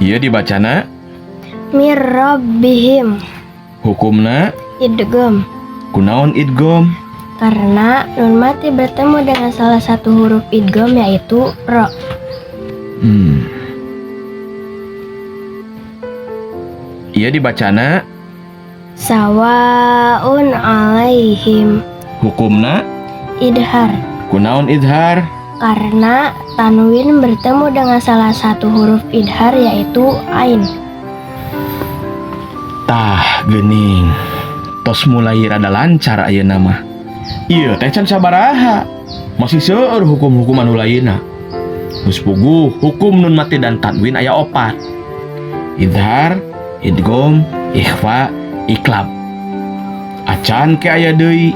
Ieu dibacana Mir rabbihim. Hukumna Idgham. Kunaon idgham? Karena nun mati bertemu dengan salah satu huruf idgham yaitu ro. Ieu dibacana Sawaun alaihim. Hukumna Idhar. Kunaon idhar? Karena tanwin bertemu dengan salah satu huruf idhar yaitu ain. Tah geuning. Tos mulai rada lancar ayeuna mah. Ieu teh can sabaraha. Masih seueur hukum-hukum anu lainna. Geus puguh hukum nun mati dan tanwin aya opat. Idhar, idgham, ikhfa, iqlab. Acan ke aya deui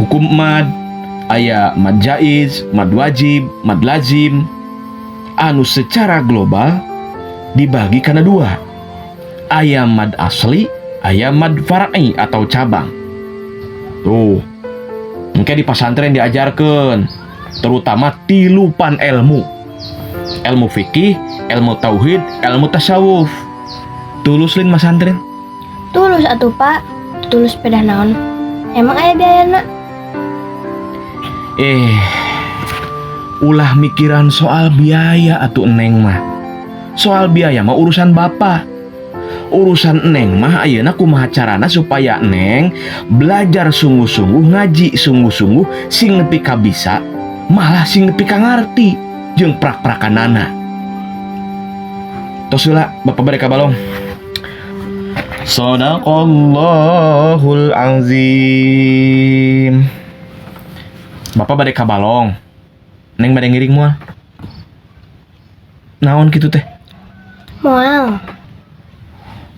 hukum mad, aya mad jaiz, mad wajib, mad lazim. Anu secara global dibagi kana dua. Aya mad asli, aya mad far'i atau cabang. Tuh, engke di pasantren diajarkeun, terutama tilupan ilmu. Ilmu fikih, ilmu tauhid, ilmu tasawuf. Tulus lin masantren? Tulus atuh Pak, tulus pedah naon? Emang aya biayana? Ulah mikiran soal biaya atuh Neng mah. Soal biaya mah urusan bapak. Urusan Neng mah ayeuna kumaha carana supaya Neng belajar sungguh-sungguh, ngaji sungguh-sungguh, sing nepi ka bisa, malah sing nepi ka ngarti jeung prak-prakanana. Tos heula bapak bade ka balong. Sadaqallahul azim. Bapak bade ka balong. Neng bade ngiring moal. Naon kitu teh? Moal.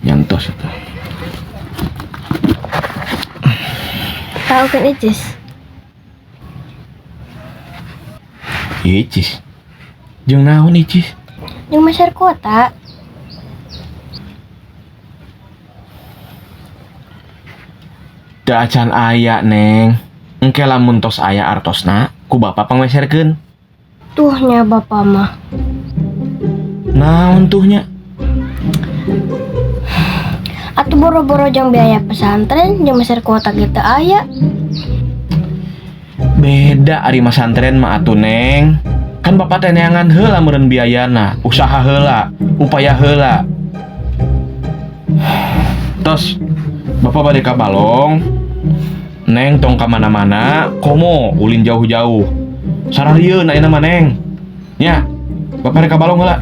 Nyantos atuh. Tahu kan Icis? Icis. Jeung naon Icis? Jeung meser kuota. Teu acan aya, Neng. Engke lamun tos aya artosna, ku bapak pangmeserkeun. Tuh nya bapak mah. Naon tuh nya? Atuh boro-boro jeung biaya pesantren, jeung meser kuota ge teu aya. Beda ari masantren mah atuh, Neng. Kan bapak teh neangan heula meureun biayana, usaha heula, upaya heula. Tos, bapak bade ka balong. Neng tong ka mana-mana, komo ulin jauh-jauh. Sararieun ayeuna mah, Neng. Nya, bapak rek ka balong heula.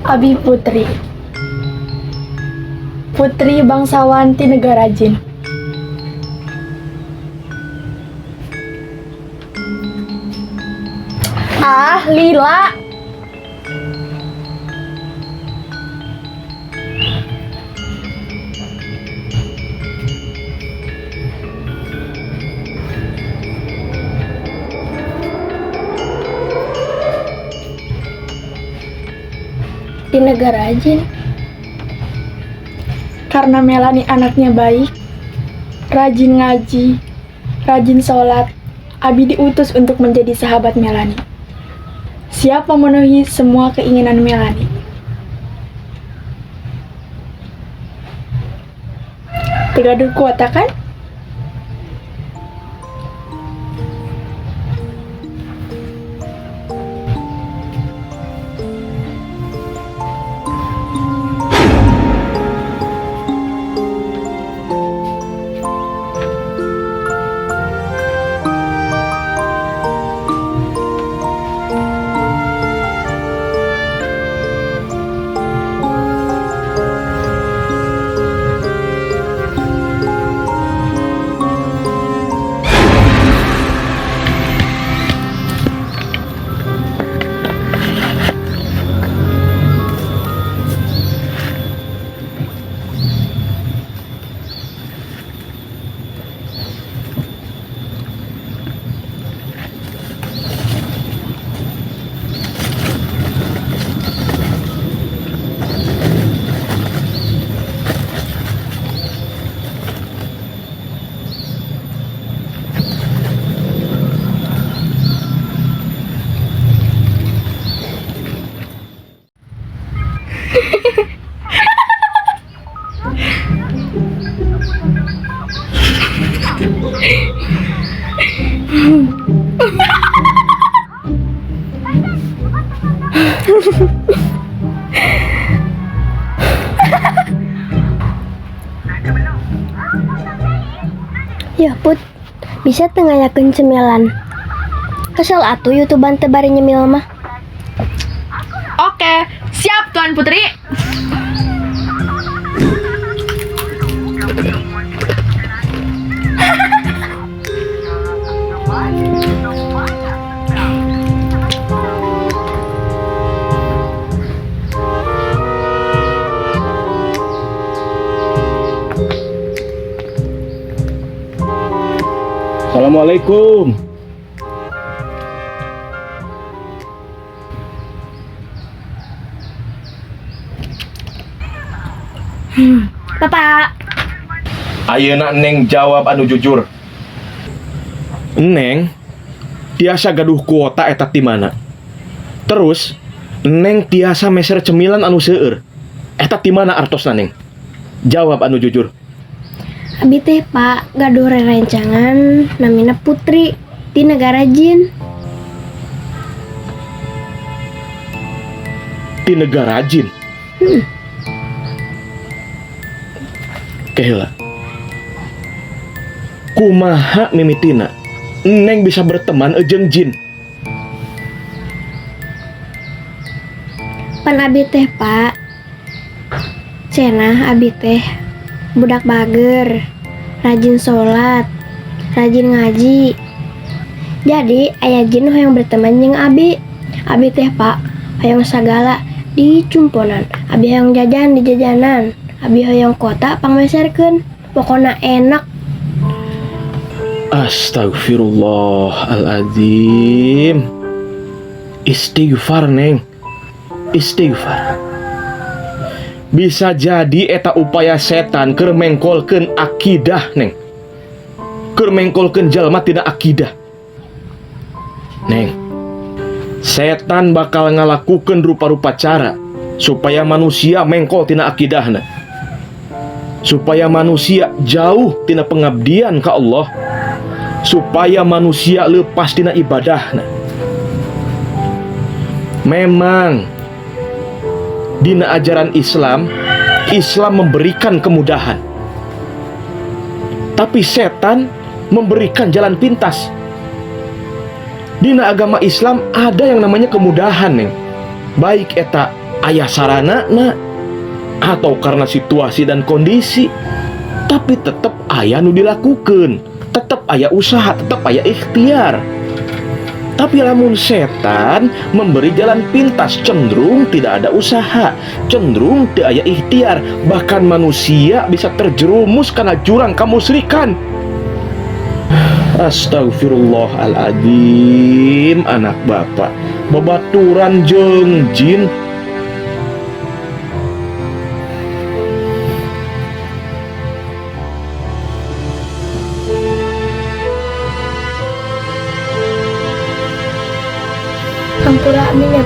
Abi Putri. Putri bangsawan ti negara jin. Ah, lila. Di negara jin. Karena Melani anaknya baik, rajin ngaji, rajin sholat, Abi diutus untuk menjadi sahabat Melani. Siap memenuhi semua keinginan Melani. Tergaduh kuota kan? Yeuh Put, bisa teu ngayakeun cemilan? Kesel atuh youtuban teu bari nyemil mah. Oke, siap Tuan Putri. Assalamualaikum. Bapak, Ayeuna Neng jawab anu jujur. Neng tiasa gaduh kuota eta ti mana? Terus Neng tiasa meser cemilan anu seueur. Eta ti mana artosna, Neng? Jawab anu jujur. Abi teh Pak gaduh rerencangan namina Putri di negara jin. Ti negara jin. Keheula. Kumaha mimitina Neng bisa berteman jeung jin? Pan abi teh Pak, cenah abi teh budak bager, rajin sholat, rajin ngaji. Jadi aya jin hoyong berteman jeung abi. Abi teh Pak hoyong sagala dicumponan. Abi hoyong jajan di jajanan. Abi hoyong kuota pangmeserkeun. Pokona enak. Astagfirullahaladzim. Istighfar, Neng. Istighfar. Bisa jadi eta upaya setan keur mengkolkeun akidah, Neng. Keur mengkolkeun jalma tina akidah, Neng. Setan bakal ngalakukeun rupa-rupa cara supaya manusia mengkol tina akidahna, supaya manusia jauh tina pengabdian ka Allah, supaya manusia lepas tina ibadahna. Memang dina ajaran Islam, Islam memberikan kemudahan, tapi setan memberikan jalan pintas. Dina agama Islam ada yang namanya kemudahan, Neng. Baik eta aya sarana na atau karena situasi dan kondisi, tapi tetep aya nu dilakukan, tetep aya usaha, tetep aya ikhtiar. Tapi lamun setan memberi jalan pintas, cenderung tidak ada usaha, cenderung tidak aya ikhtiar, bahkan manusia bisa terjerumus karena jurang kemusyrikan. Astagfirullahaladzim, anak bapak babaturan jeung jin. Hampura abi nya